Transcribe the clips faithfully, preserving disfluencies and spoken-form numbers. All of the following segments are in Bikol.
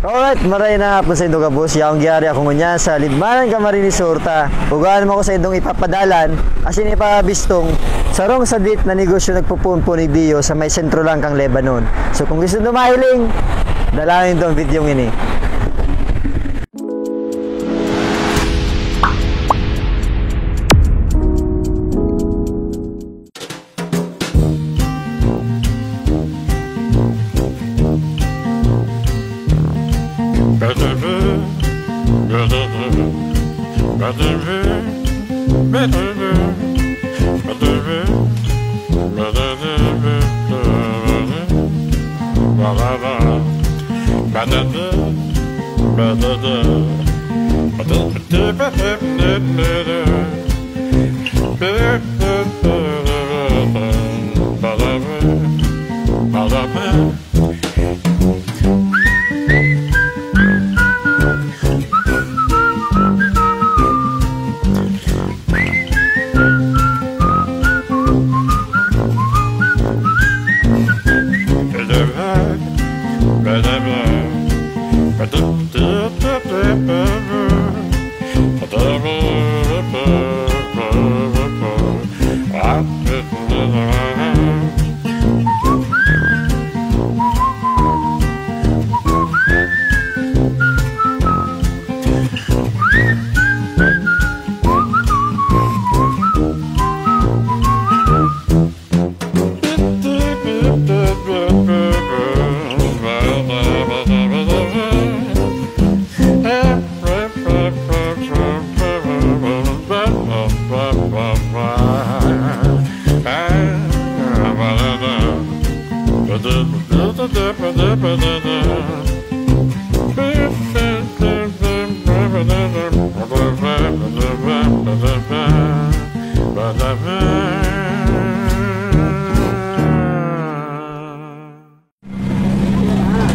Alright, maray na hapon sa indo gabos. Yaong giyari ako ngunyan sa Libmanan, Camarines Sur ta. Ugaan mo ako sa indong ipapadalan, asin ipabistong, sarong sadit na negosyo nagpupunpon igdiyo sa may sentro lang kan Lebanon. So kung gusto nyo mahiling, dalahan nyo ang video ini.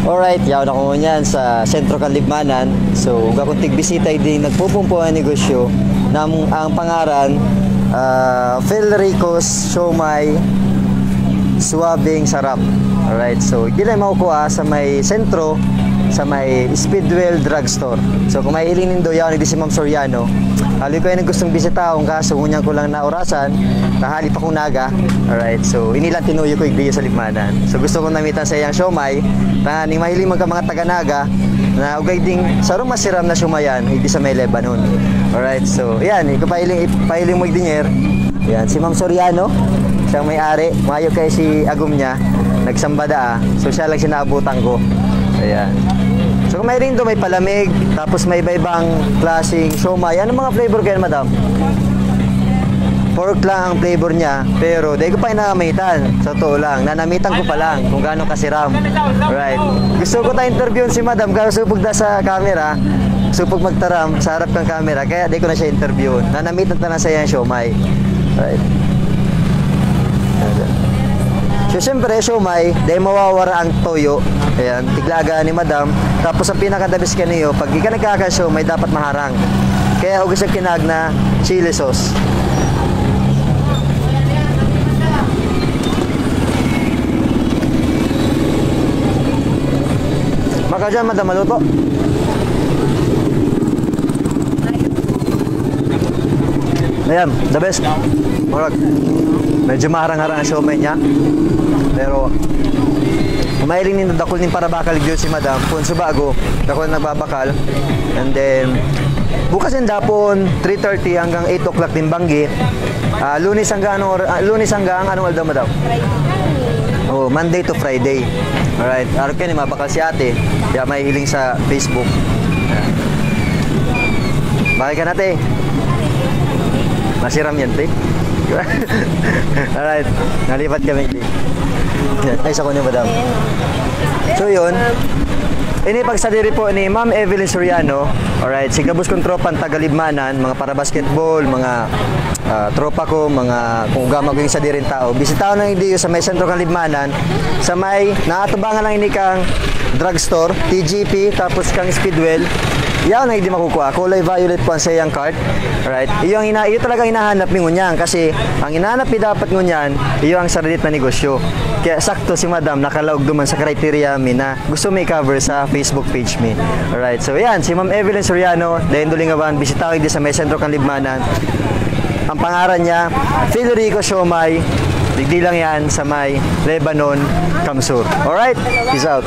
Alright, yaon ako ngunyan sa sentro kan Libmanan. So, ug akong tigbisita, idi nagpupumpo ang negosyo na ang pangaran, ah, Phil Rico's Siomai Suabing Sarap. Alright, so, di lang makukuha sa may sentro, sa may Speedwell Drugstore. So, kung mahiling nindo, yaon, di si Ma'am Soriano. Hali ko yan ang gustong bisitahon, kaso ngunyan ko lang naorasan, tanghali pa kung naga. Alright, so, ini lang tinuyo ko igdiyo sa Libmanan. So, gusto kong namitan sa iyang siomai, tanganing mahiling man ka mga taga-Naga, na ugay ding sarong masiram na siomayan, igdi sa may Lebanon. Alright, so, yan, ipapahiling, ipapahiling mo igdi niya. Yan, si Ma'am Soriano, siyang may-ari, mayo kay si agom niya, nagsamba daa. So, siya lang sinaabutan ko. Ayan. So, kung may rindo, may palamig, tapos may iba-ibang klaseng siomai. Anong mga flavor kayo, madam? Pork lang ang flavor niya, pero dai ko pa inanamitan. Sa totoo lang, nanamitan ko pa lang kung gaano kasiram. Right. Gusto ko ta interviewon si madam, kaso supog da sa camera, supog magtaram sa harap ng camera, kaya dai ko na siya interviewon. Nanamitan ta na sa iyang siomai. Right. So, siyempre, siomai, dai mawawara ang toyo. Ayan, tiglaga ni madam. Tapos, ang pinaka-the best kaniyo, pag ika nagkakasiomai, dapat maharang. Kaya, ugis ang kinag na chili sauce. Maka dyan, madam, maluto. Ayan, the best. Murag, medyo maharang-harang ang siomai niya. Pero, kung mahiling nindo, dakul nin parabakal gyud si madam. Kung subago, dakul na nagbabakal. And then, bukas nin dapon, three thirty hanggang eight o'clock nin banggi. Ah, Lunes hanggang anong or-, ah, Lunes hanggang anong aldaw, madam? Oh, Monday to Friday. Alright. Araw kayo ni mabakal si ate. Kaya mahihiling sa Facebook. Bakal ka na, te. Masiram yan, te. Alright. Nalipat kami, te. Ay, sa kunin, madam. So, yun. Ini pagsadiri po ni Ma'am Evelyn Soriano. Alright. Si gabos kong tropang taga Libmanan, mga para-basketball, mga, ah, tropa ko, mga kung ugama ko yung sadiring tao. Bisitahon lang yung diyo sa may sentro kang Libmanan, sa may naatubangan lang ini kang drugstore, T G P, tapos kang Speedwell. Yaon ang hindi makukuha. Kulay violet po ang sa iyang cart. Right? Iyo ang ina iyo talaga ang hinahanap mi ngunyan kasi ang hinahanap mi dapat ngunyan, iyo ang sarili na negosyo. Kaya sakto si Madam nakalaog duman sa criteria mi na gusto mi i-cover sa Facebook page mi. Alright. So yan, si Ma'am Evelyn Soriano, dayon dulingawan, bisitahon di sa may sentro kan Libmanan. Ang pangaran niya, Federico Siomay. Digdi lang yan sa may Lebanon, Kamsur. Alright? Peace out.